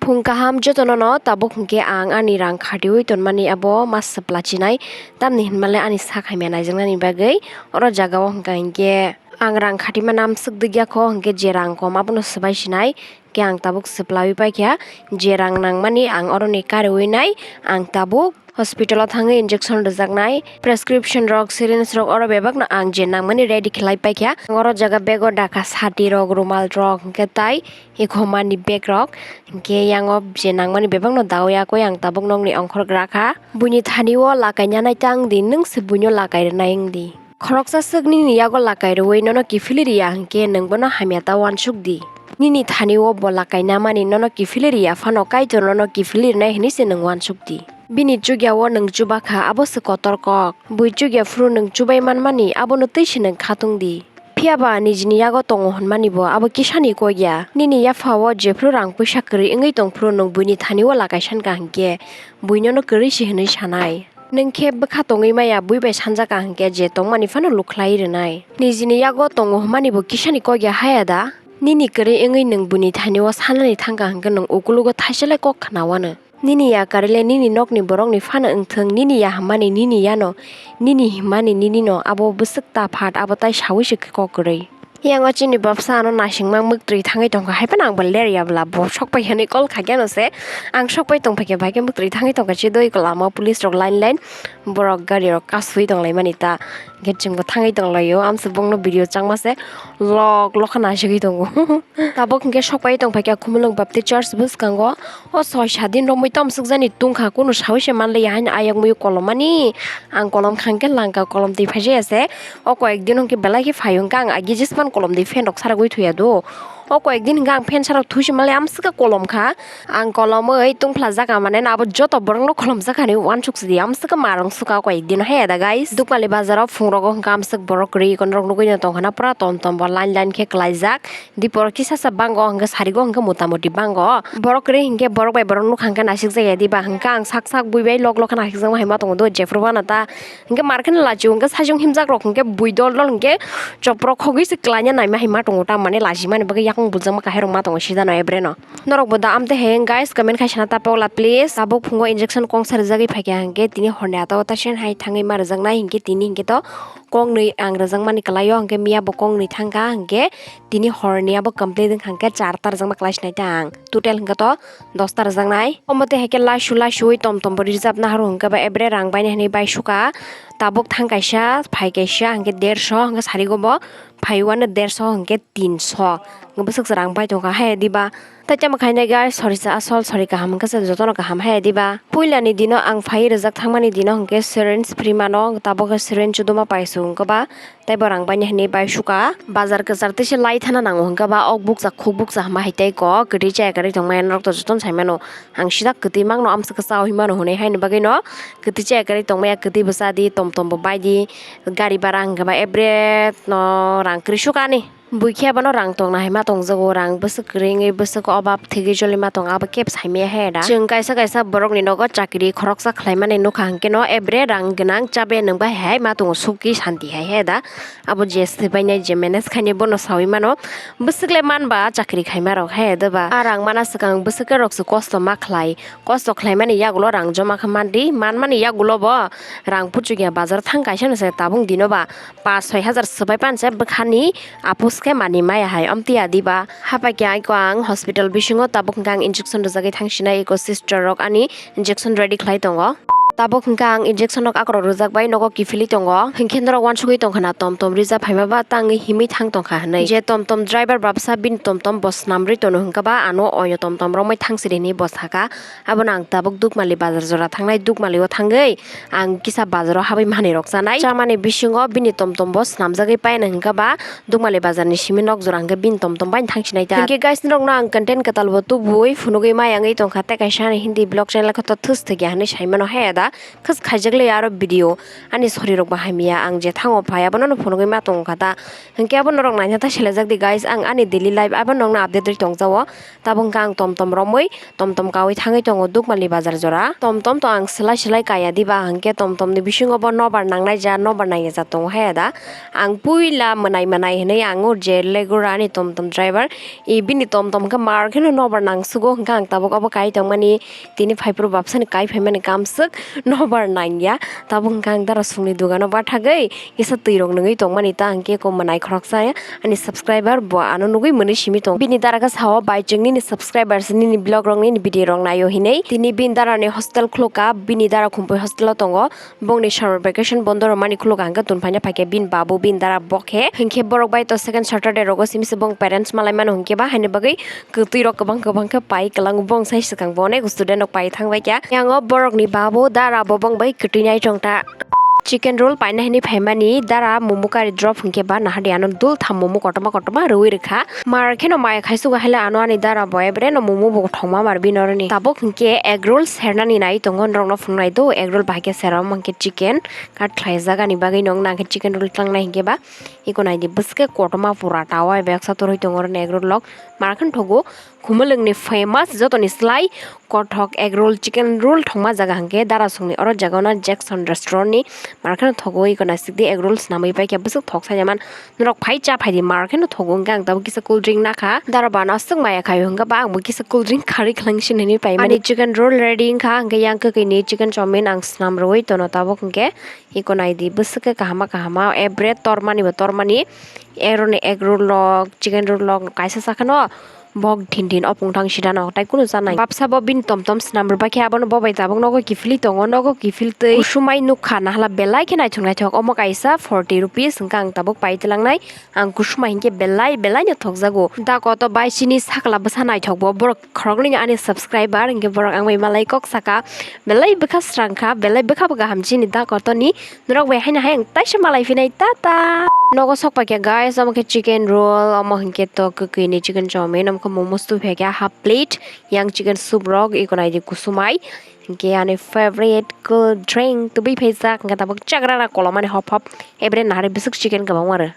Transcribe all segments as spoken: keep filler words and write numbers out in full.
Phung kaham jotono no, tabuk hwnkhe ang ani rang khatiui tonmani abo ma swplachinai, tamni hinmale ani sak hamya naijaknani bagwi oro jagao hwnkha hinkhe ang rang khatima namswk dwgyakho, hwnkhe je rang kom abono swbai sinai. Khe ang tabuk swplaiwi paikha, je rang nangmani ang oroni kariui nai, ang tabuk hospital o thangwi injection rwjaknai, prescription rok, syringe rok oro bebakno ang je nangmani ready khlai paikha. Ang oro jaga bego dakha sati rok, rumal rok, hwnkhe tai ekhomani bag rok, hwnkhe yango je nangmani bebakno daui yakui ang tabuk nokni ongkhor gra kha. Buini thani o lakai nanai ta wng di, nwng se buino lakai rwnai wng di. Khoroksa swk nini yago lakai rwui nono kiphilwi rwya hwnkhe nwng bono hamya ta uansuk di. Nini thani o bo lakai namani nono kiphilwi rwya phano Kaitor nono kiphilwi rwnai hwnwi se nwng uansuk di. Bini chukya o nwng chuba kha, abo se kotor kok. Bui chukya phuru nwng chubai manmani abono twi se nwng khatung di. Phiya ba nijini yago tongo hwnmani bo abo kisani kok ya. Nini yapha o jephru rang puisa kwrwi wngwi tong phuru nwng buini thani o lakai san kha hwnkhe bui nono kwrwi se hwnwi sanai. Nwng khe bwkha tongwi maya, bui bai sanjak ka hwnkhe je tongmani phano lukhlai rwnai. Nijini yago tongo hwnmani bo kisani kok ya haya da? Nini kwrwi wngwi nwng buini thani o sanani thang kha hwnkhe nwng ukulugo thaisa le kok khna uanw. Nini ya kwrwi le nini nokni borokni phano wng thung, nini ya hwnmani nini yano, nini hwnmani nini no, abo bwswk ta phat, abo tai saui se kok kwrwi. Yang o chini bwbsa ano naisingma mwktwi thangwi tongkha, hai phano ang bo ler ya bwla, bo sok pai hwnwi call kha khe ano se. Ang sok pai tong phaikhe, bai khe mwktwi thangwi tongkha, chidoi kwlamo police rok line line borok gari rok kasui tong lai mani ta. Hwnkhe chwngbo thangwi tong lai o, amsuk bongno video changma se lok lok khe naisingwi tongo. Tabuk hwnkhe sok pai tong phaikha Khumulwng Baptist Church bwskango. O soi sa din romwi tomswk jani tungkha, kunu saui se manliya haino ayang muiyo kolomani. Ang kolom kha hwnkhe langka, kolom twi phaijaya se. O koyek din hwnkhe belai khe phaio hwnkhe ang agi jespan kolom twi fan rok saragwi thuya do. O koyek din hwnkhe ang fan sarok thusi manliya amswk khe kolom kha. Ang kolomwi tungphlajak, mane abo joto borokno kolomjak hinwi uansuk sidi, amswk khe marwng swkha o koyek din haya da guys. Dukmali bazaro phungrogo hwnkhe amswk borok kwrwi kono rok nugwi no tongkha na, pura tom tom bo line line khe kwlaijak. Dipor kisa sa bango hwnkhe sarigo hwnkhe mota moti bango. Borok kwrwi hwnkhe borok bai borok nukha hwnkhe naisik jakya diba, hwnkhe ang sak sak bui bai lok lok khe naisik jakma hai ma tongo do, jephru bana ta hwnkhe mar kheno lachi o, hwnkhe sajung himjak rok hwnkhe bui dol dol hwnkhe chopro khogwi se kwlaina naima hai ma tongo, ta mane lachimani bagwi yakung buljakma kahai rok ma tongo sida no ebre no. Norok bo da amtwi hai guys, comment khai sana ta pogla please. Tabuk phungo injection kongsa rwjagwi phaikha hwnkhe tini horni ata o ta sen hai thangwi ma rwjaknai hwnkhe tini hwnkhe to kong nwi ang rwjakmani kwlaio, hwnkhe miya bo kong nwi thangkha, hwnkhe tini horni abo complete wngkha hwnkhe charta rwjakma kwlai sinai ta ang. Total hwnkhe to dosta rwjaknai. Omo twi hai khe laisu laisuwi tom tom bo rijap nahar o hwnkhe ba ebre rang bainai hinwi bai suka. Tabuk thang kaisa, phai kaisa, hwnkhe derso, hwnkhe sarigo bo phai uanw derso, hwnkhe tinso. Hwnkhe bwswk se rang bai tongkha hai diba. Tai tamo khainai guys, sorisa asol, sori kaham hwnkhe se jotono kaham hai diba. Puilani dino ang phai rwjak thangmani dino hwnkhe syringe free mano, tabuk khe syringe chuduma paisu hwnkhe ba tei bo rang bainai hinwi bai suka. Bazar kwchar tei se lai thana nango hwnkhe ba ok bukcha khuk bukcha hwnba hai tei kok kwtwi chaya kwrwi tongmani norok to jotono sai mano. Ang sida kwtwi mangno amswk khe chaui mano hwnwi haini bagwino kwtwi chaya kwrwi tongmaya, kwtwi bwsa di, tom tom bo bai di, gari bara hwnkhe ba ebre no rang kwrwi suka ani. Buikhe abono rang tongna hai ma tongjago, rang bwswk kwrwi wngwi bwswk obab thwgwi joli ma tongo, abo kebo saimaya he da. Chwng kaisa kaisa borokni nogo chakri khoroksa khlaimani nukha hwnkhe no ebre rang gwnang chabe nwng bai hai ma tongo, suki santi hai he da. Abo je swbainai je manage khainai bono saui mano, bwswk le manba chakri khaima rok he da ba. A rang mana swkang bwswk rok se kosto ma khlai, kosto khlaimani yagulo rang joma khe mandi, manmani yagulo bo rang puchukya bazar thang kaisa no se tabuk dino ba. Pas soi hajar swbai panse bwkhani apus khe mani maya hai omtiya diba. Hapai khe aiko ang hospital bisingo tabuk hwnkhe ang injection rwjagwi thang sinai, eko sister rok ani injection ready khlai tongo. Tabuk hwnkhe ang injection rok akorok rwjak bai nogo kiphilwi tongo, hinkhe norok uansugwi tongkha na tom tom rija phaima ba tangwi himwi thang tongkha hinwi. Je tom tom driver babsa bini tom tom bo swnamrwi tono hwnkhe ba ano oyo tom tom romwi thang siri hinwi bo saka. Abono ang tabuk Dukmali bazar jora thangnai, Dukmali o thangwi ang kisa bazar o habwi manwi rok chanai. Chamani bisingo bini tom tom bo swnamjagwi paina hwnkhe ba Dukmali bazar ni simi nok jora hwnkhe bini tom tom bai thang sinai ta. Hinkhe guys, norok no ang content kwtal bo tubui phunugwi mayangwi tongkha, tei kaisa ani Hindi vlog channel khe to thus thwkya hinwi sai mano he da. Khas khaijak le aro video ani sori rok bo hamya, ang je thango phai abono no phunugwi ma tongo kha ta. Hinkhe abo norok naina ta selajak di guys, ang ani daily life abo nokno update rwi tongjago. Tabuk hwnkhe ang tom tom romwi tom tom kawi thangwi tongo Dukmali bazar jora. Tom tom to ang selai selai kaya diba, hinkhe tom tom ni bisingo bo nobar nangnai ja, nobar nangya ja tongo haya da. Ang puila mwnai mwnai hinwi ang o je legura ani tom tom driver, e bini tom tom khe mar kheno nobar nangsugo, hwnkhe ang tabuk abo kai tongmani tini phaiphuru babsani kai phaimani kamswk nobar nangya. Tabuk hwnkhe ang dara songni dogano bathagwi kisa twi rok nungwi tongmani ta hwnkhe eko mwnai khoroksa ani subscriber bo ano nugwi mwnwi simi tong. Bini dara khe sao, "Bai, chwng nini subscribers nini vlog rok nini video rok naio," hinwi. Tini bini dara ni hostel khulukha, bini dara Khumpui hostel o tongo. Bongni summer vacation bondo rwmani khulukha hwnkhe tun phaina phaikhe bini babu bini dara bokhe. Hinkhe borok bai to second Saturday rogo simi se bong parents malai mano hinkhe ba haini bagwi kwtwi rok kwbang kwbang khe pai kwlango, bong sai swkang bo onek student rok pai thangbai kha. Yango borokni babu dara bo bong bai kwtwi nai tong ta. Chicken roll paina hinwi phaimani dara momo kari drop hinkhe ba nahardi ano dul tham momo kotorma kotorma rwui rwkha. Mar kheno maya khaisu haile ano ani dara bo ebre no momo bo thongma mar bini oroni. Tabuk hinkhe egg roll sernani nai tongo norokno phunuknai do, egg roll bahai khe sera omo hinkhe chicken cut khlaijak ani bagwi no wngna hinkhe chicken roll tlangnai hinkhe ba eko naidi bwswk khe kotorma pura tawa beksa torwi tongo oroni egg roll rok. Mar kheno thogo Khumulwngni famous jotoni slai kothok egg roll, chicken roll thongma jaga hinkhe Darasongni oro jaga no Jackson restaurant ni. Mar kheno thogo eko naisik di egg roll swnamwi paikha bwswk thok saiman. Norok phai cha phaidi, mar kheno thogo hinkhe ang tabuk kisa cool drink nakha. Dara bana aswk maya khaio hinkhe ba ang bo kisa cool drink kharwi khwlangwi sinini paimani. Ani chicken roll ready wngkha, hinkhe yang kwkwi ni chicken chowmin ang swnam rwui tono tabuk hinkhe. Eko naidi bwswk khe kahama kahama, ebre tormani bo tormani. Eroni egg roll rok, chicken roll rok kaisa sakhano bok thin thin opung thang sida no tai kunu chanai. Babsa bo bini tom tom swnam rwbaikhe abono bo bai tabuk nogo kiphilwi tongo, nogo kiphiltwi kusumai nukha nahala belai khe naithok naithok. Omo kaisa forty rupees hinkhe ang tabuk pai twlangnai. Ang kusuma hinkhe belai belai no thokjago. Da koto bai chini sakla bwsa naithok bo, borok khoroknwi ani subscriber hinkhe borok ang bai malai kok saka belai bwkha srang kha, belai bwkha bo kaham chini da koto ni. Norok bai haino hai ang taisa malai phinai, tata. Nogo sok paikha guys, omo khe chicken roll, omo hinkhe to kwkwi ni chicken chowmin, omo khe momo stu phaikha half plate, yang chicken soup rok, eko naidi kusumai. Hinkhe ani favorite cool drink tubui phaijak, hinkhe tabuk chagra na kolomani hop hop, ebre nahari bwswk chicken kwbangma rw.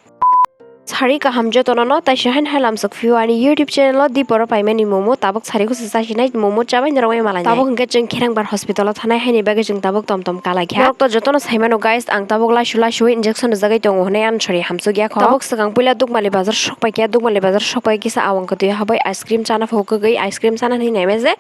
Sari kaham jotono no taisa haino hai lamsok phio ani YouTube channel o Diporo Paimani momo, tabuk sari kusu chasinai momo chabai norok bai malai. Tabuk hinkhe chwng Kherangbar hospital o thanai haini bagwi chwng tabuk tom tom kalaikha. Norok to jotono saimano guys, ang tabuk laisu laisu injection rwjagwi tongo hwnwi ani sori hamsukya kho. Tabuk swkang puila Dukmali bazar sokpaikha, Dukmali bazar sokpai kisa awang kwtwi habai ice cream chana phukugwi ice cream chana hinwi naimai je.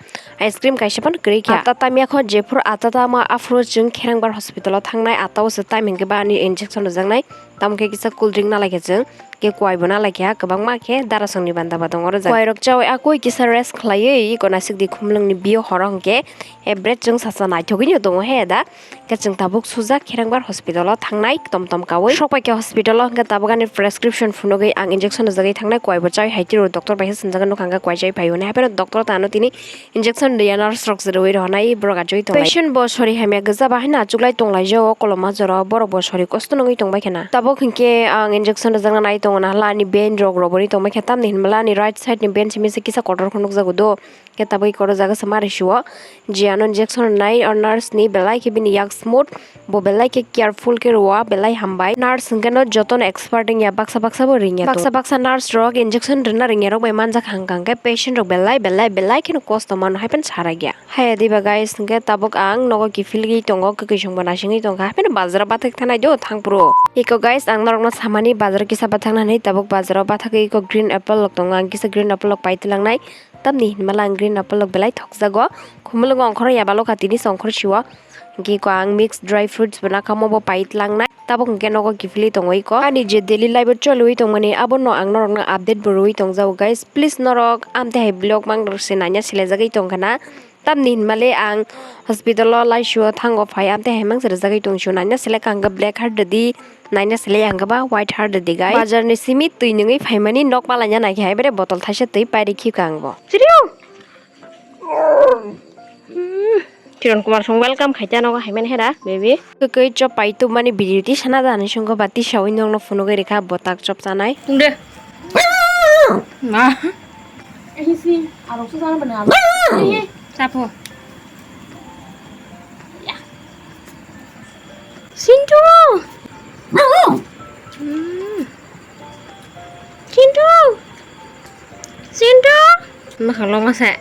Ice cream kaisa phano kwrwi kha. Ata tamya kho, jephuru ata tama aphuru chwng Kherangbar hospital o thangnai, ata o se time hinkhe ba ani injection rwjaknai. Tamo khe kisa cool drink nalaikha chwng, khe kwai bo nalaikha, kwbangma khe darasongni banda ba tongo rwjak. Kwai rok chawi a koi kisa rest khlaiwi eko naisik di khumlwngni bio horo hinkhe, e, bret chwng sacha naithogwino tongo he da. Khe chwng tabuk sujak Kherangbar hospital o thangnai tom tom kawi. Sokpaikha hospital o hinkhe tabuk ani prescription phunugwi ang injection rwjagwi thangnai, kwai bo chawi hai tiro doctor bai khe swngjagwi nukha hinkhe kwai chawi phaio hinwi. Hapheno doctor tano tini injection rwya, nurse rok se rwui rohornai, borok achugwi tongnai. Patient bo sori hamya gwja ba haino achuklai tonglaijao koloma jora, borok bo sori kosto nungwi tongbai khana. Tabuk hinkhe ang injection rwjakna nai tongo, nahala ani vein rok robori tongbai kha, tamni hinmala ani right side ni vein simi se kisa kotor khe nukjago do. Khe tabuk eko o jaga se mari sio. Jiano injection rwnai o nurse ni belai khe bini yak smooth, bo belai khe careful khe rwo, belai hambai. Nurse hinkhe no jotono expert wngya, baksa baksa bo ringya tongo. Baksa baksa nurse rok injection rwna ringya rok bai manjak hang kha, hinkhe patient rok belai belai belai kheno kosto mano hai phano sarakya. Haya diba guys, hinkhe tabuk ang nogo kiphilwi tongo, kwkwi songbo naisingwi tongkha, hai phano bazaro bathak thanai do thangphuru. Eko guys, ang norokno samani bazaro kisa bathakna hinwi, tabuk bazaro bathagwi eko green apple rok tongo, ang kisa green apple rok pai twlangnai. Tamni hinmala ang green apple rok belai thokjago. Khumulwngo ongkhorwi yabalokha tini se ongkhor sio. Hinkhe eko ang mix dry fruits bo nakha, omo bo pai tlangnai. Tabuk hinkhe nogo kiphilwi tongo eko. Ani je daily life o choliwi tongmani abono ang norokno update bo rwui tongjago guys. Please norok amtwi hai vlog mang rok se naina selejagwi tongkhana. Tamni hinmale ang hospital o laisio thango phai, amtwi hai mangsa rwjagwi tongsio, naina selekha hwnkhe black heart rwdi, naina selekha hwnkhe ba white heart rwdi guys. Bazar ni simi twi nungwi phaimani nok malaina naikhe hai bere botol thaisa twi pairikhi kha ang bo. Chiriyo! Kiran Kumar song welcome khaita nogo haimani hera, baby. Kwkwi chop pai tubmani video tisana da hinwi songkha ba tisawi nokno phunugwi rikha botak chop chanai. Tungde. Ma. Ehisi, aroksa jana bana. Sapo. Ya. Chintu! Hmm. Chintu! Chintu! Nakhang loma se.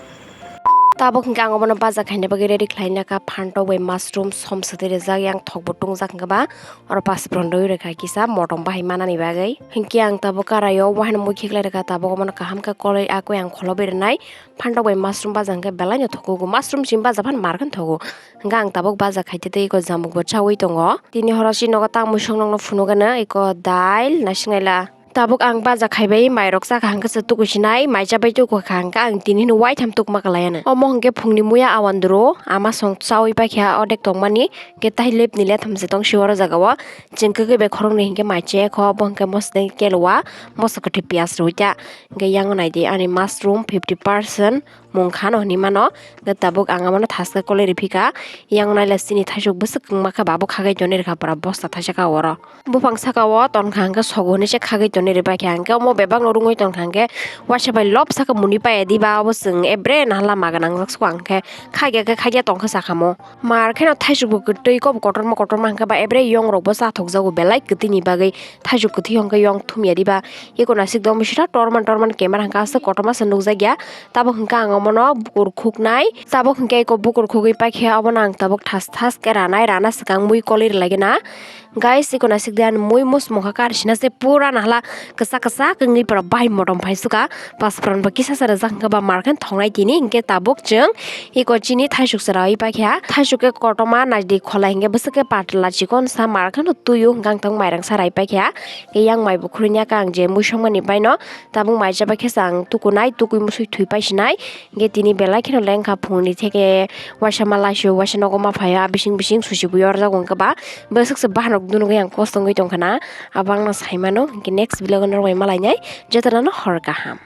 Tabuk hwnkhe ang obono baja khaina bagwi ready khlaina kha, phantok bai mushroom som swtwi rijak, yang thokbo tungjak hwnkhe ba oro paspron rwi rwkha kisa motom bahai manani bagwi. Hinkhe ang tabuk karaio wahan mui khiklai rwkha, tabuk obono kaham khe kolwi akwi ang kholobwi rwnai. Phantok bai mushroom baja hwnkhe belai no thogo, mushroom simi baja phano mar khe thogo. Hwnkhe ang tabuk baja khaite tei eko jamuk bo chaui tongo. Tini horo si nogo tang mui song nokno phunukgano eko dail naisingnaila. Tabuk ang baja khaibai mairok chakha hwnkhe se tukusinai, mai chabai tukukha hwnkhe ang tini hwnwi waitham tukma kwlaiano. Omo hwnkhe phungni muya awandru ama song chaui paikha odek tongmani, hwnkhe tai lepni letham se tong si oro jagao. Chwng kwkwi bai khoroknwi hwnkhe mai chaya kho, obo hwnkhe mosodeng keloa, moso kwthwi piyaj rwui ta. Hwnkhe yango naidi ani mushroom fifty percent mung khano hinwi mano. Hwnkhe tabuk ang abono thaska kolai rwphika. Yang naila chini thaisuk bwswk kwngma khe ba bo khagai tonwi rwkha pura bosta thaisa ka oro. Buphang saka o tonkha hwnkhe sogo hinwi se khagai tonwi rwbaikha. Hwnkhe omo bebak no rwngwi tonkha hwnkhe waisa bai lop saka muni paiya diba obo chwng ebre nahla ma gwnang jak sukha hwnkhe khagya khe khagya tongkha sakhamo. Mar kheno thaisuk bo kwtwi kobo kotorma kotorma hwnkhe ba ebre yong rok bo chathok jago belai kwtwi ni bagwi thaisuk kwthwi hwnkhe yong thumya diba. Eko naisik dong bisita torman torman camera hwnkhe aswk kotorma se nukjakya. Tabuk hwnkhe ang omono bukur khuknai. Tabuk hwnkhe eko bukur khugwi paikhe obono ang tabuk thas thas khe ranai, rana swkang mui kolwi rwlaigwna. Guys, eko naisik de ani mui muchungkha karsina se pura nahla kwchak kwchak wngwi pura bahai motom phai suka. Paspron bo kisa se rijak hwnkhe ba mar khe thongnai tini hwnkhe tabuk chwng eko chini thaisuk chwraui paikha. Thaisuk khe kotorma naidi kholai hwnkhe bwswk khe patla chikon sa mar kheno tuio hwnkhe ang tabuk mairang sa rai paikha. Yang mai bo khurui nya khe ang je mui songmani baino tabuk mai chabai khe se ang tukunai, tukui musui thwi paisinai. Hwnkhe tini belai kheno lengkha phungni theke waisa ma laisio, waisa nogo ma phaio, a bising bising susi bui orjago hwnkhe ba bwswk se bahanok dunugwi ang kosto wngwi tongkha na, abo ang no sai mano. Hwnkhe next vlog o norok bai malainai, jotono no hor kaham.